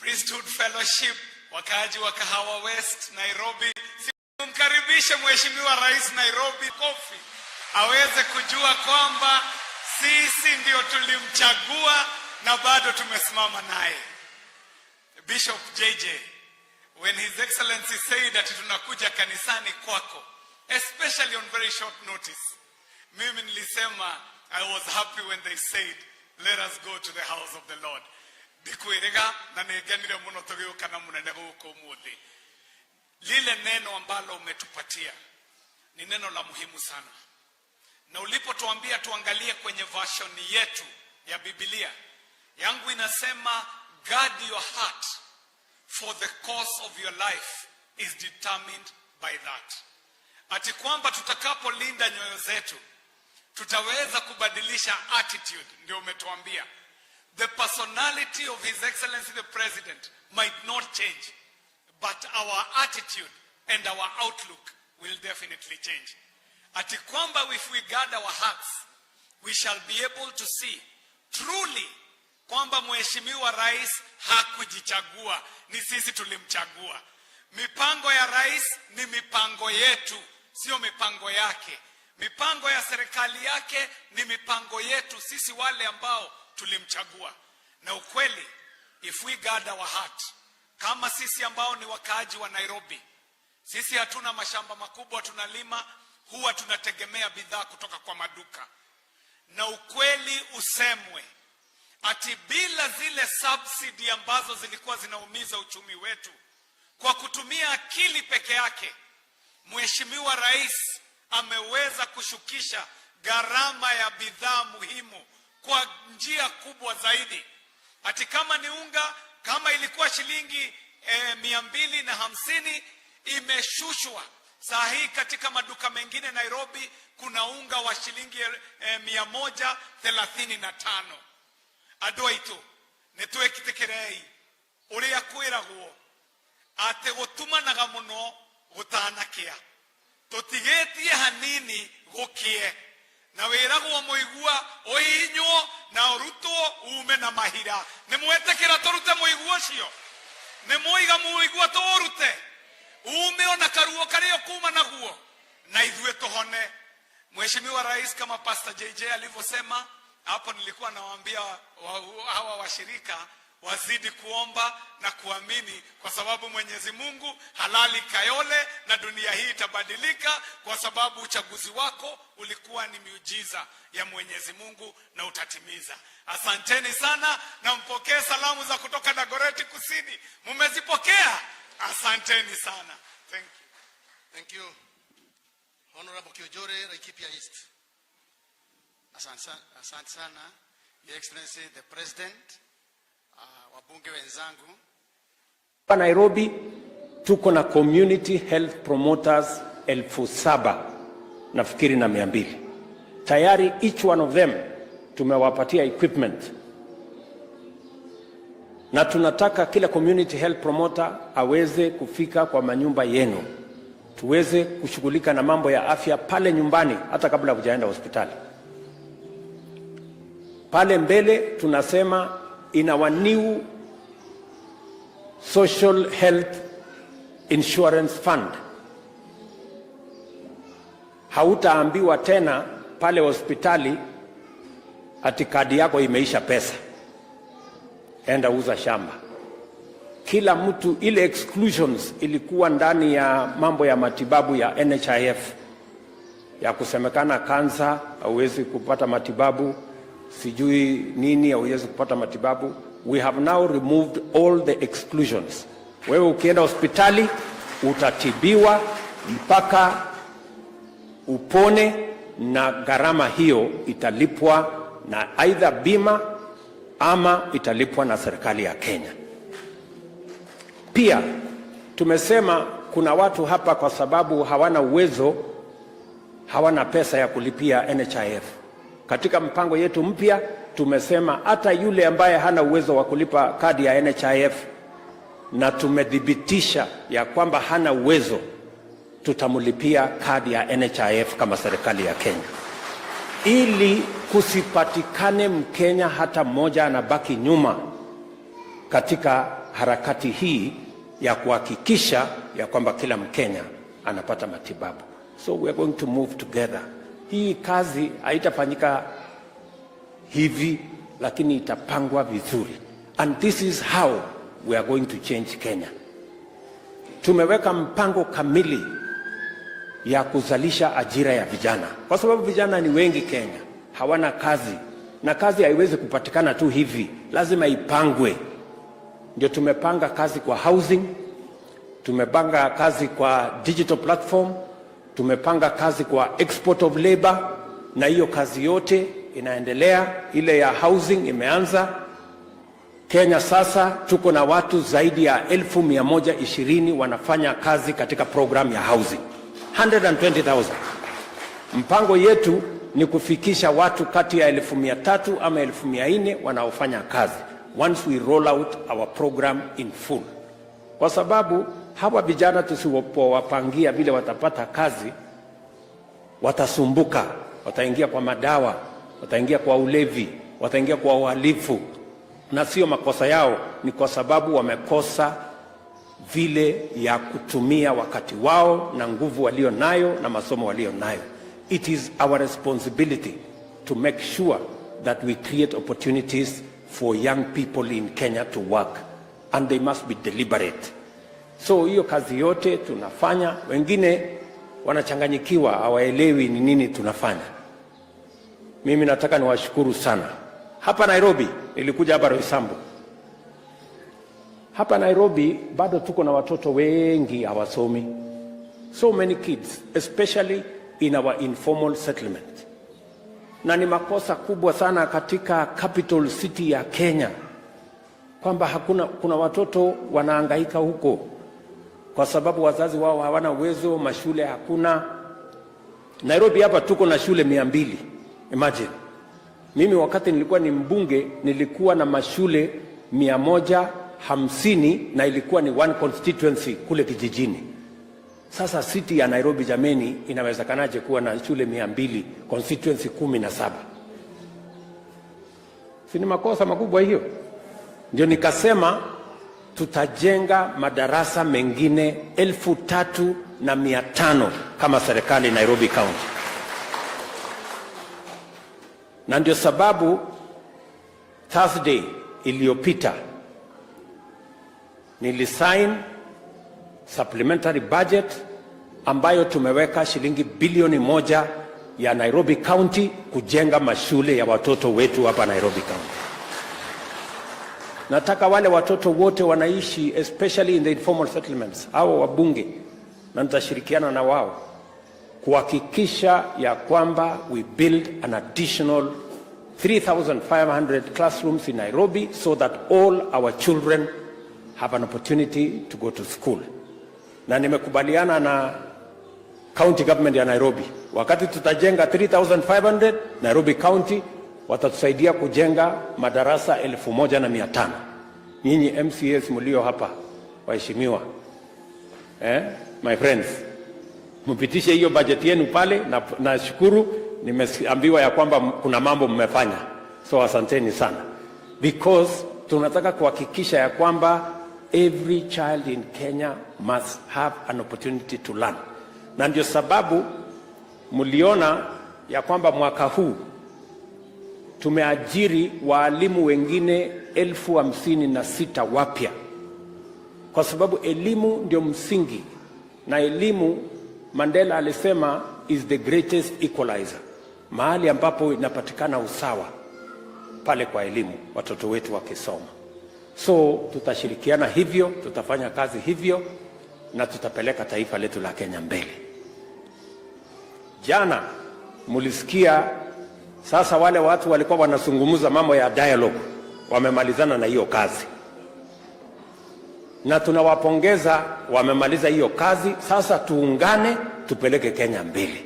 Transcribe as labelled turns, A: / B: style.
A: Priesthood Fellowship, wakaaji wa Kahawa West, Nairobi. Simkaribishe Mheshimiwa Rais Nairobi kofi aweze kujua kwamba sisi ndio tulimchagua na bado tumesimama naye. Bishop JJ, when His Excellency said that tunakuja kanisani kwako, especially on very short notice, mimi nilisema I was happy when they said, "Let us go to the house of the Lord." Ndikwĩrĩga na nĩngenire mũno tũgĩũka na mũnene gũkũ ũmũthĩ. Lile neno ambalo umetupatia ni neno la muhimu sana, na ulipotuambia tuangalie kwenye version yetu ya Biblia, yangu inasema, "Guard your heart, for the course of your life is determined by that." Ati kwamba tutakapolinda nyoyo zetu tutaweza kubadilisha attitude. Ndio umetuambia the personality of His Excellency the President might not change, but our attitude and our outlook will definitely change. Ati kwamba if we guard our hearts, we shall be able to see truly kwamba Mheshimiwa Rais hakujichagua, ni sisi tulimchagua. Mipango ya rais ni mipango yetu, sio mipango yake. Mipango ya serikali yake ni mipango yetu sisi wale ambao tulimchagua. Na ukweli, if we guard our heart, kama sisi ambao ni wakaaji wa Nairobi, sisi hatuna mashamba makubwa tunalima, huwa tunategemea bidhaa kutoka kwa maduka. Na ukweli usemwe, ati bila zile subsidy ambazo zilikuwa zinaumiza uchumi wetu, kwa kutumia akili peke yake, Mheshimiwa Rais ameweza kushukisha gharama ya bidhaa muhimu kwa njia kubwa zaidi. Ati kama ni unga, kama ilikuwa shilingi 250, imeshushwa. Saa hii katika maduka mengine Nairobi kuna unga wa shilingi 135. Andũ aitũ, nĩ twĩtĩkĩrei ũrĩa kwĩragwo atĩ gũtumanaga mũno gũtanakĩa, tũtigĩtie hanini gũkĩe, na wĩragwo mũigua ũhihinywo na ũrutwo ume na mahira. Nĩ mwetĩkĩra tũrute mũigua ũcio? Nĩ mwoiga mũigua tũũrute ume ona karuo karĩa kuma naguo na ithuĩ tũhone? Mheshimiwa Rais, kama Pastor JJ alivyosema hapo, nilikuwa nawaambia hawa washirika wazidi kuomba na kuamini, kwa sababu Mwenyezi Mungu halali Kayole, na dunia hii itabadilika, kwa sababu uchaguzi wako ulikuwa ni miujiza ya Mwenyezi Mungu na utatimiza. Asanteni sana na mpokee salamu za kutoka Dagoretti Kusini. Mumezipokea? Asanteni sana. Thank you.
B: Thank you. Honorable Kiojore, Laikipia East.
C: Asante sana, Your Excellency the President, wabunge wenzangu.
D: Hapa Nairobi tuko na community health promoters 7,200 nafikiri tayari. Each one of them tumewapatia equipment, na tunataka kila community health promoter aweze kufika kwa manyumba yenu, tuweze kushughulika na mambo ya afya pale nyumbani, hata kabla hujaenda hospitali. Pale mbele tunasema in our new social health insurance fund, hautaambiwa tena pale hospitali ati kadi yako imeisha pesa, enda uza shamba. Kila mtu, ile exclusions ilikuwa ndani ya mambo ya matibabu ya NHIF ya kusemekana kansa hauwezi kupata matibabu, sijui nini hauwezi kupata matibabu. We have now removed all the exclusions. Wewe ukienda hospitali utatibiwa mpaka upone, na gharama hiyo italipwa na aidha bima ama italipwa na serikali ya Kenya. Pia tumesema kuna watu hapa kwa sababu hawana uwezo, hawana pesa ya kulipia NHIF. Katika mpango yetu mpya tumesema hata yule ambaye hana uwezo wa kulipa kadi ya NHIF na tumethibitisha ya kwamba hana uwezo, tutamlipia kadi ya NHIF kama serikali ya Kenya, ili kusipatikane Mkenya hata mmoja anabaki nyuma katika harakati hii ya kuhakikisha ya kwamba kila Mkenya anapata matibabu. So we are going to move together. Hii kazi haitafanyika hivi, lakini itapangwa vizuri, and this is how we are going to change Kenya. Tumeweka mpango kamili ya kuzalisha ajira ya vijana, kwa sababu vijana ni wengi Kenya, hawana kazi, na kazi haiwezi kupatikana tu hivi, lazima ipangwe. Ndio tumepanga kazi kwa housing, tumepanga kazi kwa digital platform, tumepanga kazi kwa export of labor, na hiyo kazi yote inaendelea. Ile ya housing imeanza. Kenya sasa tuko na watu zaidi ya 120,000 wanafanya kazi katika program ya housing, 120,000. Mpango yetu ni kufikisha watu kati ya 300,000 ama 400,000 wanaofanya kazi once we roll out our program in full, kwa sababu hawa vijana tusipowapangia vile watapata kazi, watasumbuka, wataingia kwa madawa, wataingia kwa ulevi, wataingia kwa uhalifu, na sio makosa yao, ni kwa sababu wamekosa vile ya kutumia wakati wao na nguvu walio nayo na masomo walio nayo. It is our responsibility to make sure that we create opportunities for young people in Kenya to work, and they must be deliberate. So hiyo kazi yote tunafanya, wengine wanachanganyikiwa, hawaelewi ni nini tunafanya. Mimi nataka niwashukuru sana. Hapa Nairobi, nilikuja hapa Roysambu. Hapa Nairobi bado tuko na watoto wengi hawasomi. So many kids, especially in our informal settlement. Na ni makosa kubwa sana katika capital city ya Kenya kwamba hakuna, kuna watoto wanahangaika huko kwa sababu wazazi wao hawana uwezo, mashule hakuna. Nairobi hapa tuko na shule 200. Imagine. Mimi wakati nilikuwa ni mbunge nilikuwa na mashule 150 na ilikuwa ni one constituency kule kijijini. Sasa city ya Nairobi, jameni, inawezekanaje kuwa na shule 200, constituency 17? Si ni makosa makubwa hiyo? Ndio nikasema tutajenga madarasa mengine 3,500 kama serikali Nairobi County, na ndio sababu Thursday iliyopita nilisign supplementary budget ambayo tumeweka shilingi bilioni 1 ya Nairobi County kujenga mashule ya watoto wetu hapa Nairobi County. Nataka wale watoto wote wanaishi, especially in the informal settlements, hao wabunge, na nitashirikiana na wao kuhakikisha ya kwamba we build an additional 3500 classrooms in Nairobi so that all our children have an opportunity to go to school. Na nimekubaliana na county government ya Nairobi, wakati tutajenga 3500, Nairobi County watatusaidia kujenga madarasa 1,500. Nyinyi MCAs mlio hapa, waheshimiwa, eh, my friends, mpitishe hiyo bajeti yenu pale, na nashukuru nimeambiwa ya kwamba kuna mambo mmefanya, so asanteni sana, because tunataka kuhakikisha ya kwamba every child in Kenya must have an opportunity to learn, na ndio sababu mliona ya kwamba mwaka huu tumeajiri waalimu wengine 56,000 wapya, kwa sababu elimu ndio msingi, na elimu, Mandela alisema, is the greatest equalizer. Mahali ambapo inapatikana usawa pale kwa elimu, watoto wetu wakisoma. So tutashirikiana hivyo, tutafanya kazi hivyo na tutapeleka taifa letu la Kenya mbele. Jana mulisikia sasa wale watu walikuwa wanazungumza mambo ya dialogue wamemalizana na hiyo kazi, na tunawapongeza, wamemaliza hiyo kazi. Sasa tuungane, tupeleke Kenya mbele.